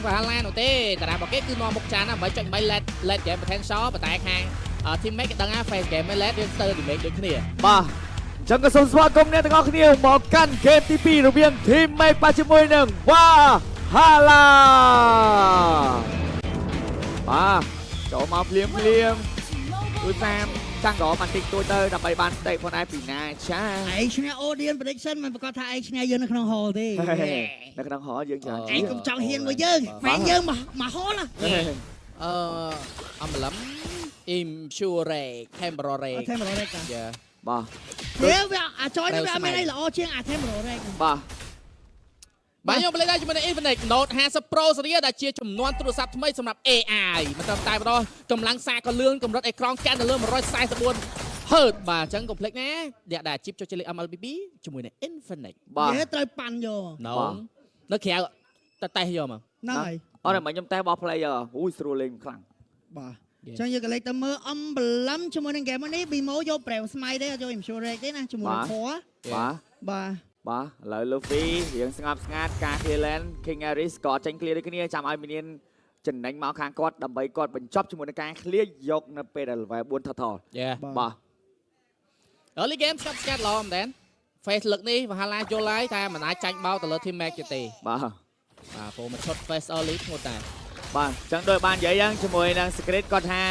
Valhalla នោះទេតារារបស់គេគឺនាំមុខចានណា8.8 late game potential ប៉ុន្តែខាង Team Max គេដឹងថា phase game ឯ late យើងស្ទើរ damage ដូចគ្នា។ បាទអញ្ចឹងក៏សូមស្វាគមន៍អ្នកទាំងអស់គ្នាមកកាន់ហ្គេមទី2រវាង Team Max ប៉ះជាមួយនឹង Valhalla បាទចូលមកភ្លាមភ្លាមដូចតាមចាំងក៏បានតិចតួចទៅដើម្បីបាន stake ផងដែរពីណាចា។ ឯងឈ្នះ audience prediction មិនប្រកាសថាឯងឈ្នះយើងនៅក្នុង hall ទេ។ នៅក្នុង hall យើងច្រើន ឯងកុំចង់ហ៊ានមួយយើងហ្វេងយើងមកមក hall ណា។ អមឡំ Impure Temporary អត់ temporary តា យ៉ា។ បាទ។ វាវាអាចយនេះវាអត់មានអីល្អជាងអា temporary។ បាទ។ បាទខ្ញុំលេងដែរជាមួយនឹង Infinix Note 50 Pro សេរីដែលជាចំនួនទូរស័ព្ទថ្មីសម្រាប់ AI មិនត្រឹមតែប៉ុណ្ណោះកម្លាំងសាកក៏លឿនកម្រិតអេក្រង់កាន់ទៅលើ144 Hz បាទអញ្ចឹងកុំភ្លេចណាអ្នកដែលអាជីពចូលចិត្តលេង MLBB ជាមួយនឹង Infinix។ បាទ។ និយាយត្រូវប៉ាន់យក ណងនៅក្រៅតែតេះយកមក ហ្នឹងហើយ។ អត់ទេមកខ្ញុំតែបោះ player អូយស្រួលលេងខ្លាំង។ បាទអញ្ចឹងយើងក៏លេខទៅមើលអំបលឹមជាមួយនឹង game នេះ Bimo យក Brave Smite ទេអត់យក Insurance ទេណាជាមួយនឹង Core។ បាទ។ បាទ។ បាទឥឡូវ Luffy រៀងស្ងប់ស្ងាត់ការ clear lane King Aris ក៏ចេញ clear ដូចគ្នាចាំឲ្យមានចំណេញមកខាងគាត់ដើម្បីគាត់បញ្ចប់ជាមួយនឹងការ clear យកនៅពេលដែល level 4ថថ យ៉ា បាទ។ Early game ស្កាត់ស្កាត់ល្អមែនតើ Face លើកនេះ Valhalla យល់ហើយតែមិនអាចចាញ់បោកទៅលើ Team Max ទេ។ បាទ។ បាទព្រោះមកឈុត Face early ធ្ងន់តែ បាទអញ្ចឹងដោយបាននិយាយហ្នឹងជាមួយនឹង Secret គាត់ថា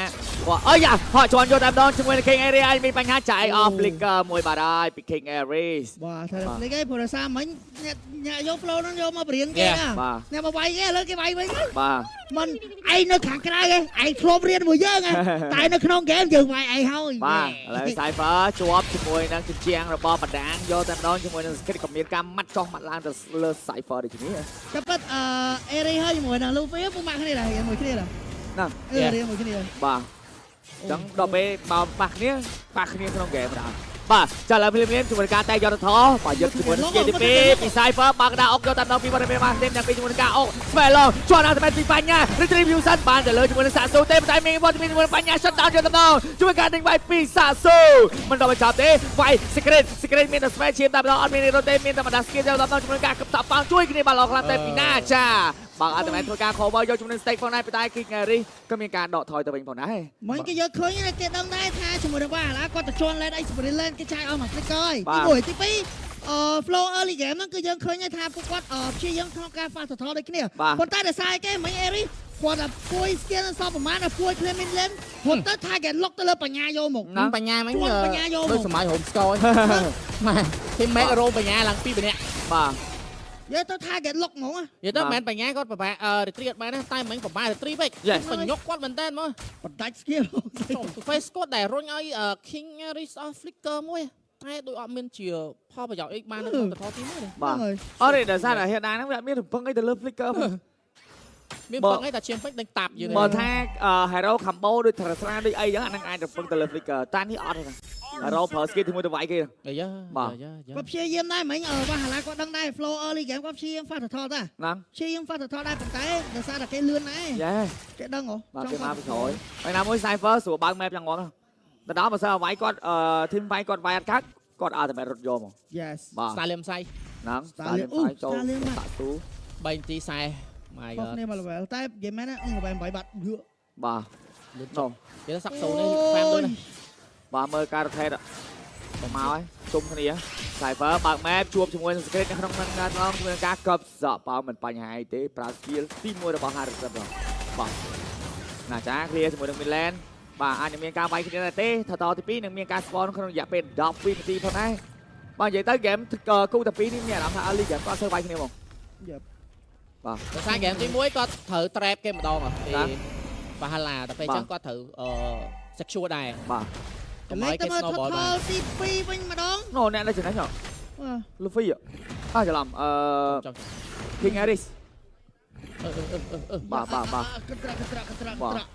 គាត់អើយយ៉ាហក់ជន់យកតែម្ដងជាមួយនឹង King Aris អាចមានបញ្ហាចាយ off flicker មួយបាទហើយពី King Aris។ បាទថាលេខឯងព្រោះដោយសារមិញអ្នកអ្នកយក flow ហ្នឹងយកមកបរៀនគេណា បាទ។ អ្នកមកវាយគេឥឡូវគេវាយវិញ។ បាទ។ មិនឯងនៅខាងក្រៅឯងឯងធ្លាប់រៀនមួយយើងឯង តែនៅក្នុងហ្គេមយើងវាយឯងហើយ។ បាទឥឡូវ Cypher ជាប់ជាមួយនឹងជញ្ជាំងរបស់បណ្ដាងយកតែម្ដងជាមួយនឹង Secret ក៏មានការម៉ាត់ចុះម៉ាត់ឡើងទៅលើ Cypher ដូចគ្នា។ តែពិតអឺអេរីហើយជាមួយនឹង Luffy ពួកម៉ាក់គ្នាដែររៀនមួយគ្នាដែរ ណា អឺរៀនមួយគ្នា។ បាទអញ្ចឹងដល់ពេលមកប៉ះគ្នាប៉ះគ្នាក្នុងហ្គេមដែរបាទចាឥឡូវភ្លាមៗជាមួយនឹងការតែយកទៅថបាទយកជាមួយនឹង skill ទី2ពី Cypher បើកដាអុកយកតែម្ដងពីវត្តមានបានទាំងពីរជាមួយនឹងការអុក Spell ជាប់ដល់តែពីបញ្ញា Retribution បានទៅលើជាមួយនឹងសាស៊ូទេប៉ុន្តែមានវត្តមានជាមួយនឹងបញ្ញា shut down យកតែម្ដងជួយការដេញវាយពីសាស៊ូមិនដល់បញ្ចប់ទេវាយ Secret Secret មានតែ Spell ឈាមតែម្ដងអត់មានរត់ទេមានតែម្ដង skill តែម្ដងជាមួយនឹងការកឹបតាប៉ោងជួយគ្នាបានល្អខ្លាំងតែពីណាចាបើអត់តែធ្វើការ cover យកជាមួយនឹង stake ផងដែរប៉ុន្តែ King Aris ក៏មានការដកថយទៅវិញផងដែរ។ មិញគេយកឃើញគេដឹងដែរថាជាមួយនឹងវ៉ាឡាគាត់ទៅជន់ lane អី Spirit lane គេចាយអស់មក flicker ហើយទី1ទី2អឺ flow early game ហ្នឹងគឺយើងឃើញថាពួកគាត់ព្យាយាមក្នុងការ fast turtle ដូចគ្នាប៉ុន្តែដោយសារគេមិញ Eri គាត់តែពួយ skill សល់ប្រហែលតែពួយ clear mid lane ហត់ទៅ target lock ទៅលើបញ្ញាយកមក ណា បញ្ញាមិញ ជួនបញ្ញាយកមក ដូចសម័យរោមស្គរម៉ែ Team Max រោមបញ្ញាឡើងពីរម្នាក់។ បាទ។ យកទៅ target lock ហ្មង។ និយាយទៅមិនមែនបញ្ញាគាត់ប្របាអឺ retreat អត់បានណាតែមិញប្របា retreat ពេក បញ្ញុកគាត់មែនតើមក បណ្ដាច់ skill ចុះ face គាត់ដែលរុញឲ្យ King Aris of Flicker មួយតែដូចអត់មានជាផលប្រយោជន៍អីបាននៅក្នុងតថទីមួយទេ។ បាទអត់ទេដោយសារតែហេតុណាហ្នឹងវាអត់មានរំពឹងអីទៅលើ flicker ផង។ មានពឹងអីតែឈាមពេចដេញតាប់យើង។ បើថា hero combo ដូច Teresra ដូចអីចឹងអាហ្នឹងអាចរំពឹងទៅលើ flicker តែនេះអត់ទេណា hero ប្រើ skill ទីមួយទៅវាយគេ។ អាយ៉ា បាទ យ៉ាយ៉ា គាត់ព្យាយាមដែរមិញអឺវ៉ាហាឡាគាត់ដឹងដែរ flow early game គាត់ព្យាយាម fast turtle ដែរ ហ្នឹង ព្យាយាម fast turtle ដែរប៉ុន្តែដោយសារតែគេលឿនដែរ យ៉េ គេដឹងហ៎ បាទគេមកពីក្រោយហើយណាមួយ Cypher ស្រួលបើក map យ៉ាងងំទៅដល់បើសិនឲ្យវាយគាត់អឺ team វាយគាត់វាយអត់កាត់គាត់អត់តែមែនរត់យកមក Yes បាទ ស្តាលៀមសៃ ហ្នឹង Starlium អូ ចូល Starlium បាទ តាក់ទូ 3នាទី40 My ខុស God គ្នាមក level តែនិយាយមែនណា level 8បាត់យក់ បាទ លឿន នោះ និយាយទៅសាក់សូនេះហ្វាមដូចណា បាទមើលការ rotate មកហើយជុំគ្នា Cypher បើក map ជួបជាមួយនឹង Secret នៅក្នុងនឹងងជាមួយនឹងការកប់សក់បើមិនបញ្ហាអីទេប្រើ skill ទី1របស់ Harrison បាទណាចា clear ជាមួយនឹង Milan បាទអាចនឹងមានការវាយគ្នាដែរទេថតទី2នឹងមានការ spawn ក្នុងរយៈពេល12នាទីផងដែរបាទនិយាយទៅ game គូទី2នេះមានអារម្មណ៍ថា early game គាត់អត់សូវវាយគ្នាហ្មង។ យប់ បាទ។ ដោយសារ game ទី1គាត់ត្រូវ trap គេម្ដងហ៎ពី ណា បាហាឡាតែពេលអញ្ចឹងគាត់ត្រូវអឺ secure ដែរ បាទ កុំឲ្យគេ ទៅមើល snowball បាន turtle ទី2វិញម្ដង ណូអ្នកនៅចំណេញហ៎ បាទ។ Luffy អើច្រឡំអឺ ចំ King Aris អឺអឺអឺអឺ បាទបាទបាទ កត្រកត្រកត្រក បាទ ត្រក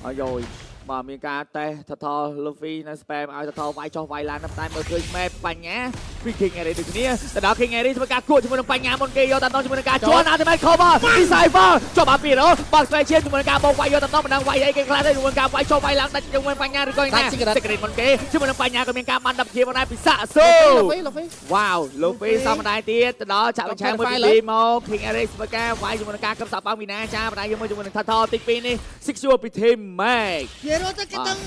អាយយបាទមានការតេសថថ Luffy នៅ spam ឲ្យថថវាយចុះវាយឡើងតែមើលឃើញ map បញ្ញា ពី King Eri ដូចគ្នាទៅដល់ King Eri ធ្វើការគួចជាមួយនឹងបញ្ញាមុនគេយកតាមដងជាមួយនឹងការជន់ Ultimate Cover ពី Cypher ជាប់អាពីរ៉ូបើកស្វែឈាមជាមួយនឹងការបោកវាយយកតាមដងមិនដឹងវាយអីគេខ្លះទេជាមួយនឹងការវាយចូលវាយឡើងដាច់ជាមួយបញ្ញាឬក៏ណា Secret មុនគេជាមួយនឹងបញ្ញាក៏មានការបាន10ជាផងដែរពីសាក់ស៊ូ លូហ្វីលូហ្វី វ៉ាវលូហ្វីសមដែរទៀតទៅដល់ចាក់បញ្ឆេះមួយពីមក King Eric ធ្វើការវាយជាមួយនឹងការកឹបសាប៉ាវីណាចាបណ្ដាយើងមួយជាមួយនឹងថថទី2នេះ Secure ពី Team Max និយាយរត់ទៅគេដឹង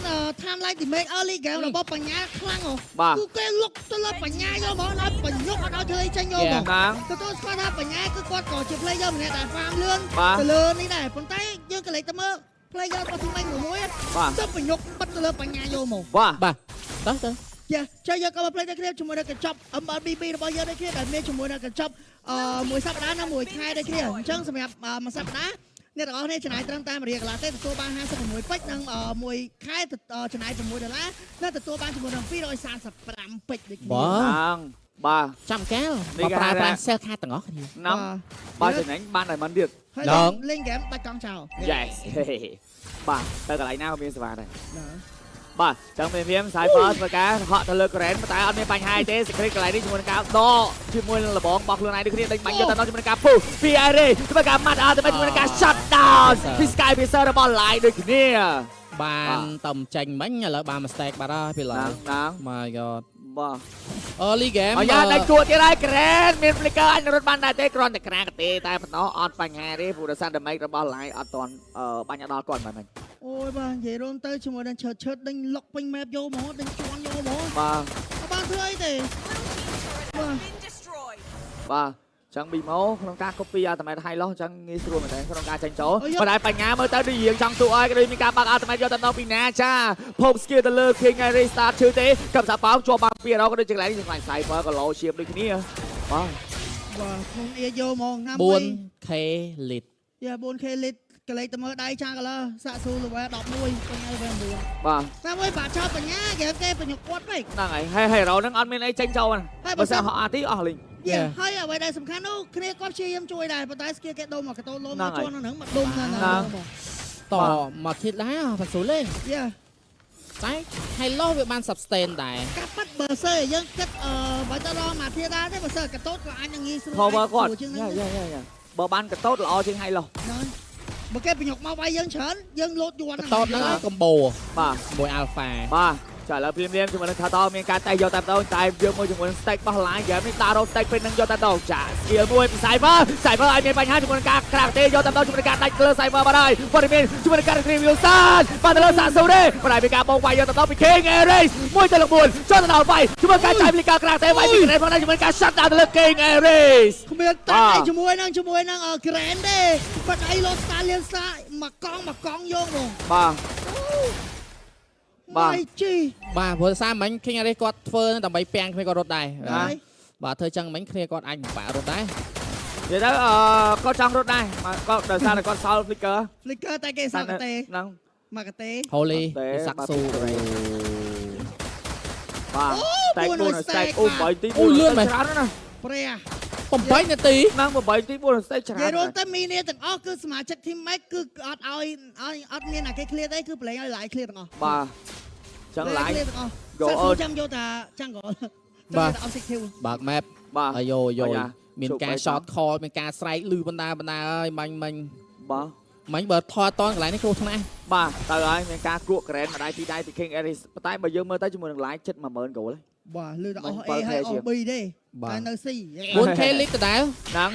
timeline damage early game របស់បញ្ញាខ្លាំងហ៎ បាទ គឺគេលុកទៅលើបញ្ញាយកហ្មងដល់បញ្ញុកអត់ឲ្យធ្វើអីចេញយកហ្មង ណាង ទទួលស្គាល់ថាបញ្ញាគឺគាត់ក៏ជា player ម្នាក់ដែល farm លឿន បាទ ទៅលើនេះដែរប៉ុន្តែយើងក៏លេចទៅមើល player របស់ team មួយ បាទ ទៅបញ្ញុកបិទទៅលើបញ្ញាយកហ្មង បាទ បាទតោះទៅ យ៉ាចុះយកក៏មក play ទៅគ្នាជាមួយនឹងកញ្ចប់ MLBB របស់យើងដូចគ្នាដែលមានជាមួយនឹងកញ្ចប់អឺមួយសប្តាហ៍និងមួយខែដូចគ្នាអញ្ចឹងសម្រាប់មួយសប្តាហ៍អ្នកទាំងអស់គ្នាចំណាយត្រឹមតែ1រៀលកន្លះទេទទួលបាន56ពេជ្រនិងមួយខែចំណាយ6ដុល្លារនិងទទួលបានជាមួយនឹង235ពេជ្រដូចគ្នា បាទ ណាងបាទ ចាំកាល នេះ មកប្រើ គេហៅថា ប្រាស់ sell ខាតទាំងអស់គ្នា ណាំបាទចំណេញបានតែមិនទៀត ហើយ ដង លេងហ្គេមដាច់កង់ចោល Yes បាទទៅកន្លែងណាក៏មានសេវាដែរ ណា បាទចឹងមានមាន Cypher ធ្វើការហក់ទៅលើ Grand តែអត់មានបញ្ហាទេ Secret កន្លែងនេះជាមួយនឹងការដកជាមួយនឹងលបងរបស់ខ្លួនឯងដូចគ្នាដេញបាញ់យកទៅដល់ជាមួយនឹងការពុះពី Aire ធ្វើការម៉ាត់អត់ទៅជាមួយនឹងការ shut down ពី Sky Piercer របស់ Light ដូចគ្នា បានតំចេញមិញឥឡូវបានមួយ stack បាត់ហើយពីឡើយ ណាងណាង My god បាទ early game អាយ៉ាដាច់គួរទៀតហើយ Grand មាន flicker អាចរត់បានដែរទេគ្រាន់តែក្រាកទេតែប៉ុណ្ណោះអត់បញ្ហាទេព្រោះដោយសារ damage របស់ Light អត់ទាន់បាញ់ដល់គាត់មិនមែន អូយបាទនិយាយរួមទៅជាមួយនឹងឆើតឆើតដេញលុកពេញ map យកហ្មងដេញជន់យកហ្មង បាទ អត់បានធ្វើអីទេបាទ បាទចឹងប៊ីម៉ូក្នុងការ copy ultimate high loss ចឹងងាយស្រួលមែនទែនក្នុងការចាញ់ចូលប៉ុន្តែបញ្ញាមើលទៅដូចរៀងចង់ទូឲ្យក៏ដូចមានការបាក់ ultimate យកទៅដល់ពីណាចាភោគ skill ទៅលើ King Harry start ឈឺទេកັບសាប៉ោងជាប់បានពីរក៏ដូចជាកន្លែងនេះកន្លែង Cypher ក៏លោឈៀបដូចគ្នាបាទ បាទក្នុងអៀយកហ្មងណាមួយ 4K lead យ៉ា 4K lead កលេចទៅមើលដៃចាកលើសាក់ស៊ូ level 11បញ្ញា level 9 បាទ ណាមួយបាក់ចោលបញ្ញាគេគេបញ្ញុកគាត់ពេក ហ្នឹងហើយហើយ hero ហ្នឹងអត់មានអីចេញចូលណា ហើយបើសិន បើសិនហក់អាទីអស់លីង យ៉ាហើយអ្វីដែលសំខាន់នោះគ្នាគាត់ព្យាយាមជួយដែរប៉ុន្តែ skill គេដូរមកកតោលោ ហ្នឹងហើយ មកជួនហ្នឹងមកដុំហ្នឹង ហ្នឹង តមកធិតដែរប៉ាស៊ូលេង យ៉ា តែ Hello វាបាន sustain ដែរ កាប់ប៉ាត់បើសើយើងគិតអឺបើទៅដល់មកធាដែរទេបើសើកតោតក៏អាចនឹងងាយស្រួល cover គាត់ ជាងហ្នឹង យ៉ាយ៉ាយ៉ាយ៉ាបើបានកតោតល្អជាង high loss ហ្នឹងបើគេបញ្ញុកមកវាយយើងច្រើនយើងលោតយួន កតោតហ្នឹង combo បាទ មួយ alpha បាទចាឥឡូវភ្លាមៗជាមួយនឹងថាតមានការតែយកតែម្ដងតែយើងមួយជាមួយនឹង stack របស់ line game នេះតារោ stack ពេលនឹងយកតែម្ដងចា skill មួយពី Cypher Cypher ឲ្យមានបញ្ហាជាមួយនឹងការក្រាក់ទេយកតែម្ដងជាមួយនឹងការដាច់លើ Cypher បាត់ហើយព័ត៌មានជាមួយនឹងការ review សានបាទទៅលើសាស៊ូទេប៉ុន្តែមានការបោកវាយយកតែម្ដងពី King Ares 1ទៅ4ចូលទៅដល់វាយជាមួយការចាយពីការក្រាក់ទេវាយពី Grand ផងដែរជាមួយនឹងការ shut down ទៅលើ King Ares គ្មានតាំងអីជាមួយនឹងជាមួយនឹង Grand ទេបាត់អីលោតស្តាលៀនស្តាមកកង់មកកង់យកហ្មង បាទ បាទ ម៉ៃជី បាទព្រោះសារមិញ King Aris គាត់ធ្វើដើម្បីពាំងគ្នាគាត់រត់ដែរ ហើយ បាទធ្វើចឹងមិញគ្នាគាត់អាចពិបាករត់ដែរ និយាយទៅអឺគាត់ចង់រត់ដែរបាទគាត់ដោយសារតែគាត់សល់ flicker flicker តែគេសល់កតេ ហ្នឹង មកកតេ Holy ទេ សាក់ស៊ូ បាទ អូ តែ4 stack អូ8ទី អូលឿនមែន ច្រើនណាស់ ព្រះ 8នាទី ហ្នឹង8ទី4 stack ច្រើន និយាយរួម ណាស់ ទៅមីនីទាំងអស់គឺសមាជិក team Max គឺអត់ឲ្យឲ្យអត់មានអាគេ clear ទេគឺប្រឡែងឲ្យ live clear ទាំងអស់ បាទចឹង line clear ទាំងអស់ Go សាក់ស៊ូ on ចាំយកតាចាំងក បាទ ចាំយកតា objective បើក map បាទ អាយ៉ូយ៉ូ អាយ៉ា មានការ ជោគបី shot call មានការស្រែកលឺបណ្ដាបណ្ដាអើយមាញ់មិញ បាទ មិញបើថតតនកន្លែងនេះគ្រោះថ្នាក់ បាទទៅហើយមានការគក់ក្រែនម្ដាយពីរដៃពី King Aris ប៉ុន្តែបើយើងមើលទៅជាមួយនឹង line ជិត10000 goal ហើយ បាទលឺតែអស់ មិញ A ហើយ 7K អស់ B ទេ បាទ តែនៅ C 4K លីកដដែល ហ្នឹង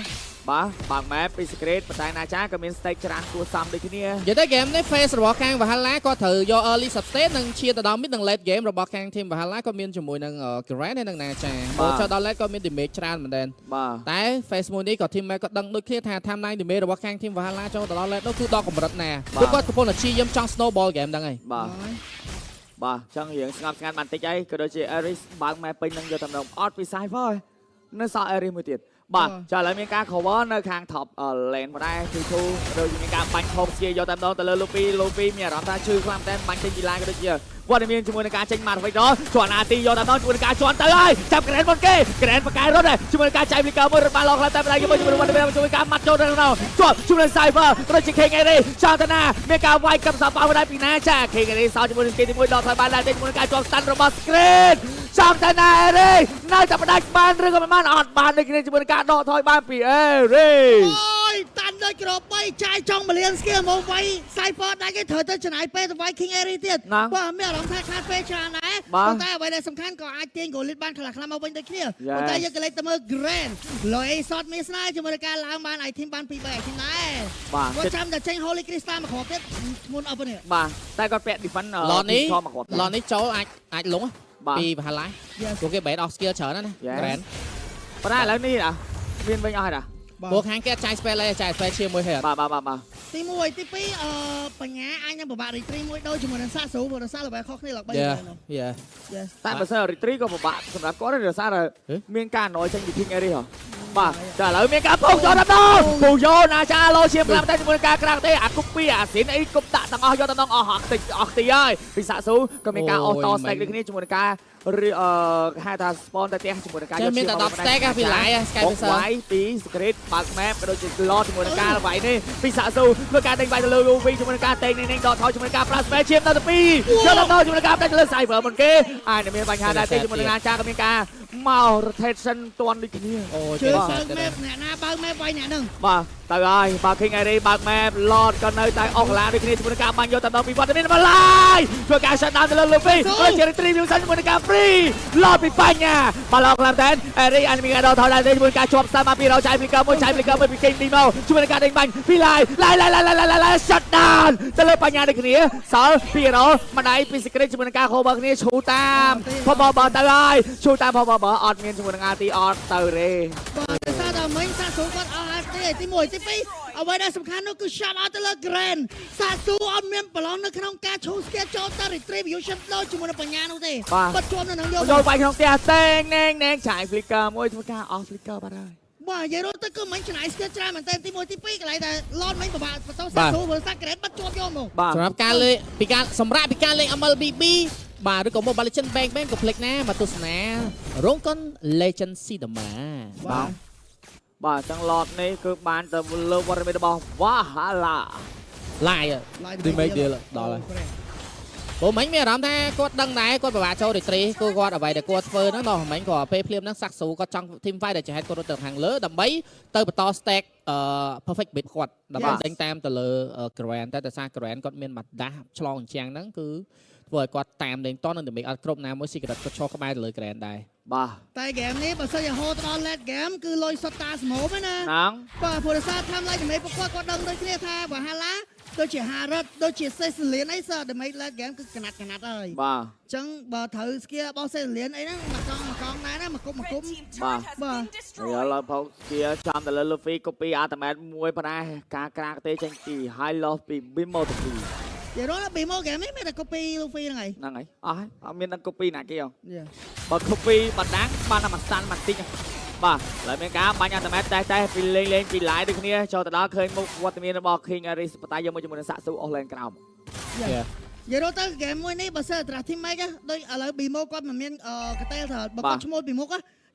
បាទបើក map ពី secret ប៉ុន្តែណាចាក៏មាន stake ច្រើនគួរសមដូចគ្នា និយាយទៅ game នេះ face របស់ខាង Valhalla គាត់ត្រូវយក early sustain និងឈានទៅដល់ mid និង late game របស់ខាង team Valhalla គាត់មានជាមួយនឹង Grand ហើយនិង Nacha បើចូលដល់ late គាត់មាន damage ច្រើនមែនទែន បាទ តែ face មួយនេះក៏ team Max ក៏ដឹងដូចគ្នាថា timeline damage របស់ខាង team Valhalla ចូលទៅដល់ late នោះគឺដល់កម្រិតណាពួកគាត់កំពុងតែព្យាយាមចង់ snowball game ហ្នឹងហើយ បាទបាទចឹងរៀងស្ងប់ស្ងាត់បន្តិចអីក៏ដូចជា Aris បើក map ពេញនឹងយកតែម្ដងអត់ពី Cypher នៅសល់ Aris មួយទៀតបាទចាឥឡូវមានការ cover នៅខាង top lane ផងដែរ Q2 ដូចជាមានការបាញ់ខោជាយកតែម្ដងទៅលើ Luffy Luffy មានអារម្មណ៍ថាឈឺខ្លាំងតែបាញ់ចេញពីឡានក៏ដូចជាវត្តមានជាមួយនឹងការចេញមកវិញដល់ជន់អាទីយកតែម្ដងជាមួយនឹងការជន់ទៅហើយចាប់ Grand មុនគេ Grand បកកែរត់ដែរជាមួយនឹងការចែក flicker មួយរត់បានឡងខ្លាំងតែម្ដងជាមួយនឹងវត្តមានជាមួយការម៉ាត់ចូលទៅក្នុងជាប់ជាមួយនឹង Cypher ក៏ដូចជា King Ari ចង់ទៅណាមានការវាយកំសោប៉ៅដែរពីណាចា King Ari សល់ជាមួយនឹងគេទី1ដល់ថយបានដែរទេជាមួយនឹងការជាប់ stun របស់ Screen ចង់ទៅណា Ari នៅតែផ្ដាច់បានឬក៏មិនបានអត់បានដូចគ្នាជាមួយនឹងការដកថយបានពីអេរី អូយតាន់ដូចក្របីចាយចង់មលៀន skill មកវាយ Cypher ដាច់គេត្រូវទៅចំណាយពេលទៅវាយ King Eri ទៀតបាទមានអារម្មណ៍ថាខាតពេលច្រើនដែរប៉ុន្តែអ្វីដែលសំខាន់ក៏អាចទាញ gold lead បានខ្លះៗមកវិញដូចគ្នាប៉ុន្តែយើងក៏លេចទៅមើល Grand លយសតមានស្នេហ៍ជាមួយនឹងការឡើងបាន item បាន2 3 item ដែរ បាទ គាត់ចាំតែចេញ Holy Crystal មកគ្រាប់ទៀតធ្ងន់អស់ប៉ុណ្នេះ បាទតែគាត់ពាក់ defense ឡននេះ មកគ្រាប់ ឡននេះចូលអាចអាចលង បាទ ពីវ៉ាឡា Yes. ពួកគេបែតអស់ skill ច្រើនណាស់ណា Yes. Grand ប៉ុន្តែឥឡូវនេះណាមានវិញអស់ហើយណា ពួកខាងគេអត់ចាយ spell ទេចាយ spell ជាមួយហើយអត់ បាទបាទបាទបាទ ទី1ទី2អឺបញ្ញាអាចនឹងពិបាក retreat មួយដូចជាមួយនឹងសាក់ស៊ូព្រោះដោយសារ level ខុសគ្នាឡើង3 យ៉ា level នោះ យ៉ា Yes. តែបើសិន retreat ក៏ពិបាកសម្រាប់គាត់ដែរដោយសារតែ ហេ មានការណយចេញពី King Eri ហ៎បាទតែឥឡូវមានការពុកយកដល់ដល់ពូយោណាចាលោឈាមខ្លាំងតែជាមួយនឹងការក្រាក់ទេអាគុបពីអាស៊ីនអីគុបដាក់ទាំងអស់យកដល់អស់ហក់តិចអស់ទីហើយពីសាក់ស៊ូក៏មានការអស់ត stack ដូចគ្នាជាមួយនឹងការឬអឺហៅថា spawn តែផ្ទះជាមួយនឹងការ ចេះមានតែ10 stack ហ៎ពី line ហ៎ Sky បុក Piercer វាយពី secret បើក map ក៏ដូចជា lot ជាមួយនឹងការវាយនេះពីសាក់ស៊ូធ្វើការដេញវាយទៅលើ Luffy ជាមួយនឹងការតេងនេះដកថយជាមួយនឹងការប្រា spell ឈាមដល់ទៅ2យកដល់ជាមួយនឹងការផ្ដាច់ទៅលើ Cypher មុនគេអាចនឹងមានបញ្ហាដែរទេជាមួយនឹងអាចារ្យក៏មានការមក rotation ទាន់ដូចគ្នា អូ ជឿ ចេះ បើក map អ្នកណាបើក map វាយអ្នកហ្នឹង បាទទៅហើយបាទ King Ari បើក map Lord ក៏នៅតែអស់កន្លាដូចគ្នាជាមួយនឹងការបាញ់យកតែដល់ពីវត្តមានមកឡាយធ្វើការ shut down ទៅលើ Luffy ក៏ជា retribution ជាមួយនឹងការ free Lord ពីបញ្ញាបាទឡងខ្លាំងតែ Ari អាចមានការដកថយដែរទេជាមួយនឹងការជាប់ស្តាមកពីរោចាយ flicker មួយចាយ flicker មួយពី King ពីមកជាមួយនឹងការដេញបាញ់ពីឡាយឡាយឡាយឡាយឡាយឡាយ shut down ទៅលើបញ្ញាដូចគ្នាសល់ពីរោម្ដាយពី secret ជាមួយនឹងការ cover គ្នាឈូតាមផបបទៅហើយឈូតាមផបបអត់មានជាមួយនឹង RT អត់ទៅទេ បាទដោយសារតែមិញសាក់ស៊ូគាត់អស់ហាទីទី1ទី2អ្វីដែលសំខាន់នោះគឺ shut out ទៅលើ Grand សាក់ស៊ូអត់មានប្រឡងនៅក្នុងការឈូ skill ចូលទៅ retribution ដូចជាមួយនឹងបញ្ញានោះទេ បាទ គាត់ជាប់នៅនឹងយក ចូលបាយក្នុងផ្ទះតេងណេងណេងឆាយ flicker មួយធ្វើការអស់ flicker បាត់ហើយ បាទនិយាយរត់ទៅគឺមិញឆ្នៃ skill ច្រើនមែនតើទី1ទី2កន្លែងតែ Lord មិញពិបាកបន្ទោសាក់ស៊ូព្រោះសាក់ Grand បាត់ជាប់យកមក បាទ សម្រាប់ការលេងពីការសម្រាប់ពីការលេង MLBB បាទឬក៏ Mobile Legends Bang Bang ក៏ភ្លេចណាមកទស្សនារោងកុន Legend Cinema បាទបាទចឹង lot នេះគឺបានទៅលើវត្តមានរបស់ Valhalla Live Remake deal ដល់ហើយ ព្រោះមិញមានអារម្មណ៍ថាគាត់ដឹងដែរគាត់ពិបាកចូល retri គឺគាត់អ្វីដែលគាត់ធ្វើហ្នឹងដល់មិញគាត់ពេលភ្លាមហ្នឹងសាក់ស៊ូគាត់ចង់ team fight ដែលជាហេតុគាត់រត់ទៅខាងលើដើម្បីទៅបន្ត stack អឺ perfect bit គាត់ដើម្បីដេញតាមទៅលើ Grand តែដោយសារ Grand គាត់មានបាត់ដាស់ឆ្លងអញ្ចឹងហ្នឹងគឺធ្វើឲ្យគាត់តាមលេងតនឹងដើម្បីអត់គ្រប់ណាមួយ secret គាត់ឈរក្បែរទៅលើ Grand ដែរ បាទ តែ game នេះបើសិនជាហូរទៅដល់ late game គឺលុយសុទ្ធតាស្មោមណា ហ្នឹង បាទព្រោះដោយសារ timeline ដើម្បីពួកគាត់គាត់ដឹងដូចគ្នាថាវ៉ាហាឡាដូចជា Harith ដូចជា Cecilion អីសើដើម្បី late game គឺកណាត់កណាត់ហើយ បាទ អញ្ចឹងបើត្រូវ skill របស់ Cecilion អីហ្នឹងមកកង់មកកង់ដែរណាមកគុំមកគុំ បាទ បាទ ហើយឡើយផោជាចាំទៅលើ Luffy copy ultimate មួយប៉ុន្តែការក្រាកទេចេញពី High Loss ពី Bimo ទៅពី និយាយរត់ Bimo game នេះមានតែ copy Luffy ហ្នឹងហើយ ហ្នឹងហើយអស់ហើយអត់មានដឹង copy ណាគេហ៎ Yeah. បើ copy បាដាំងបានតែមួយស្តាន់បន្តិចបាទឡើយមានការបាញ់អត្តមែតតែតែពីលេងលេងពីឡាយដូចគ្នាចូលទៅដល់ឃើញមុខវត្តមានរបស់ King Aris ប៉ុន្តែយកមួយជាមួយនឹងសាក់ស៊ូអស់លែងក្រោម និយាយរត់ទៅ game មួយនេះបើសិនត្រាស់ team make ដូចឥឡូវ Bimo គាត់មិនមានកតេលត្រូវបើគាត់ឈ្មោះពីមុខ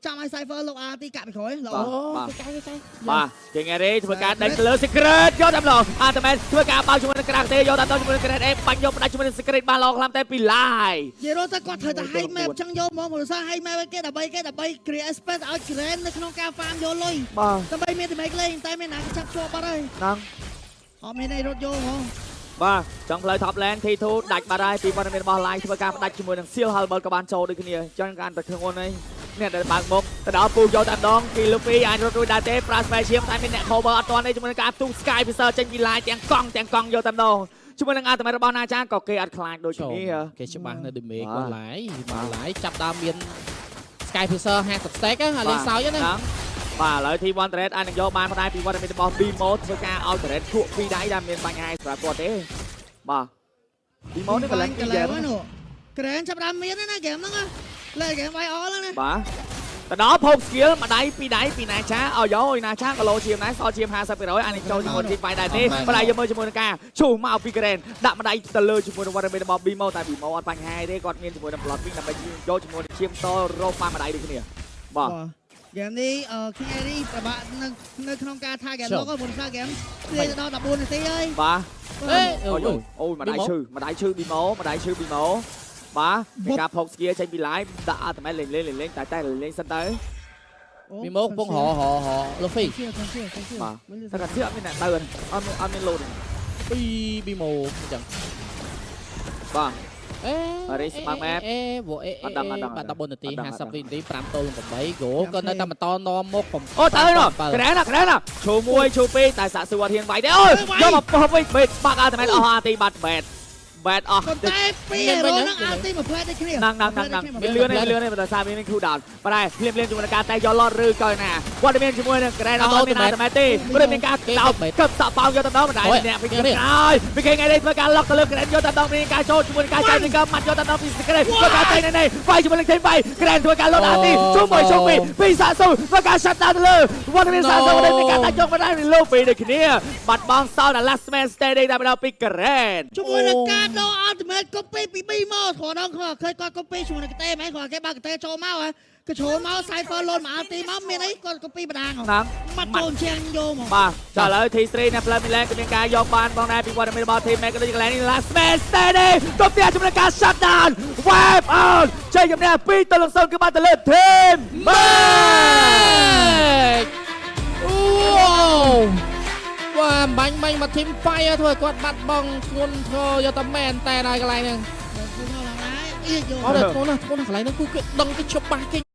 ចាំឲ្យ Cypher លោក RT កាក់ពីក្រោយល្អ បាទ គេគេគេ បាទ King Aris ធ្វើការដេញទៅលើ Secret យកតែម្ដងអត្តមែតធ្វើការបើកជាមួយនឹងក្រាក់ទេយកតែម្ដងជាមួយនឹង Secret អេបាញ់យកផ្ដាច់ជាមួយនឹង Secret បានល្អខ្លាំងតែពីឡាយ និយាយរត់ទៅគាត់ត្រូវតែ high map ចឹងយកមកព្រោះសារ high map ឲ្យគេដើម្បីគេដើម្បី create space ឲ្យ Grand នៅក្នុងការ farm យកលុយ បាទ ដើម្បីមានតែ make លេងតែមានណាគេចាប់ជាប់បាត់ហើយ ហ្នឹង អត់មានអីរត់យកហ្មង បាទចង់ផ្លូវ top lane T2 ដាច់បាត់ហើយពីវត្តមានរបស់ Live ធ្វើការផ្ដាច់ជាមួយនឹង Seal Halberd ក៏បានចូលដូចគ្នាចឹងកាន់តែធ្ងន់ហើយអ្នកដែលបើកមុខទៅដល់ពូយកតែម្ដងពី Luffy អាចរត់រួចដែរទេប្រាស្បែឈាមតែមានអ្នក cover អត់ទាន់ទេជាមួយនឹងការផ្ទុះ Sky Piercer ចេញពី Live ទាំងកង់ទាំងកង់យកតែម្ដងជាមួយនឹង ultimate របស់ Nacha ក៏គេអត់ខ្លាចដូច ចូល គ្នា គេច្បាស់នៅ damage បាទ គាត់ឡាយបាទឡាយចាប់ដើមមាន Sky Piercer 50 stack ហ្នឹងលេងសើចណា ហ្នឹងបាទឥឡូវ T1 Trade អាចនឹងយកបានផ្នែកពីវត្តមានរបស់ Bimo ធ្វើការឲ្យ Trade គក់ពីរដៃដែលមានបញ្ហាសម្រាប់គាត់ទេបាទ Bimo នេះក៏ឡើងពី ក ហ្គេម នោះ Grand ចាប់ដើមមានណា game ហ្នឹងលេង game វាយអល់ណា បាទទៅដល់ភព skill ម្ដាយពីរដៃពីណាឆាឲ្យយកណាឆាក៏លោឈាមដែរសល់ឈាម50%អានេះចូលជាមួយទីបាយដែរទេម្ដាយយកមើលជាមួយនឹងការឈូសមកពី Grand ដាក់ម្ដាយទៅលើជាមួយនឹងវត្តមានរបស់ Bimo តែ Bimo អត់បញ្ហាទេគាត់មានជាមួយនឹង Blood Wing ដើម្បីយកជាមួយនឹងឈាមតរកបានម្ដាយដូចគ្នាបាទ ហ្គេមនេះអឺ King Ari ប្របាក់នៅនៅក្នុងការ target លោកព្រោះសារហ្គេមលេងទៅដល់14នាទីហើយ បាទ អេ អូយអូយម្ដាយឈឺម្ដាយឈឺ Bimo ម្ដាយឈឺ Bimo បាទមានការផុកស្គៀចេញពី live ដាក់អត់តែលេងលេងលេងតែតែលេងសិនទៅ មីម៉ូកំពុងរហរហលូហ្វី ជឿជឿជឿ បាទតែកាសៀអត់មានអ្នកទៅអត់អត់មានលោត ពីប៊ីម៉ូអញ្ចឹង បាទ អេអេវអេ អត់ដឹងអត់ដឹង បាទ14នាទី អត់ដឹង 50វិនាទី5ទល់នឹង8គោក៏នៅតែបន្តនាំមុខ7 អូទៅនោះក្រែណាក្រែណាឈូមួយឈូពីរតែសាក់សួរអត់ហ៊ានវាយទេអូយយកមកពោះវិញបេតបាក់អត់តែអស់អាទីបាត់បេតបេតអស់ ប៉ុន្តែពីរ៉ូហ្នឹងអល់ទីមួយផ្លែដូចគ្នា ហ្នឹងហ្នឹងហ្នឹងហ្នឹងមានលឿនទេលឿនទេបើសារមានមាន cool down ប៉ុន្តែភ្លាមភ្លាមជាមួយនឹងការតែយកឡតឬក៏ណាវត្តមានជាមួយនឹងក្រែនអត់មានអាតែទេព្រោះមានការដោបកឹបសក់ប៉ោងយកតំណងមិនដែរអ្នកពីក្រោយពីគេថ្ងៃនេះធ្វើការលុកទៅលើក្រែនយកតំណងមានការចូលជាមួយនឹងការចែកនឹងម៉ាត់យកតំណងពីក្រែនធ្វើការតែនេះវាយជាមួយនឹងធីមវាយក្រែនធ្វើការលុតអាទីជុំមួយជុំពីរពីសាស៊ូធ្វើការ shut down ទៅលើវត្តមានសាស៊ូនេះមានការតាច់យកមិនដែរលូពីដូចគ្នាបាត់បង់សល់ដល់ last man standing តែម្ដងពីក្រែន ជាមួយនឹងការដូរ ultimate copy ពី B មកគ្រាន់ដល់ឃើញគាត់ copy ជាមួយនឹងកតេហ្មងគ្រាន់គេបើកតេចូលមកហ៎គឺចូលមក Cypher លូនមក ulti មកមានអីគាត់ copy បដាង ហ្នឹង បាត់ចូលជាងយកមក បាទចាឥឡូវ T3 នៅផ្លូវមីឡែនក៏មានការយកបានផងដែរពីវត្តមានរបស់ Team Max ក៏ដូចកន្លែងនេះ Last Man Standing ទប់ផ្ទះជំនះការ shut down wipe out ជ័យជំនះ2-0គឺបានទៅលើ Team Max អូវ៉ាបាញ់បាញ់មកធីម Fire ធ្វើឲ្យគាត់បាត់បង់ធ្ងន់ធ្ងរយកតែមែនតែដល់កន្លែងហ្នឹង ឡើងដែរអៀយក អត់ទេធ្ងន់ណាស់ធ្ងន់ណាស់កន្លែងហ្នឹងគឺគេដឹងគេច្បាស់គេ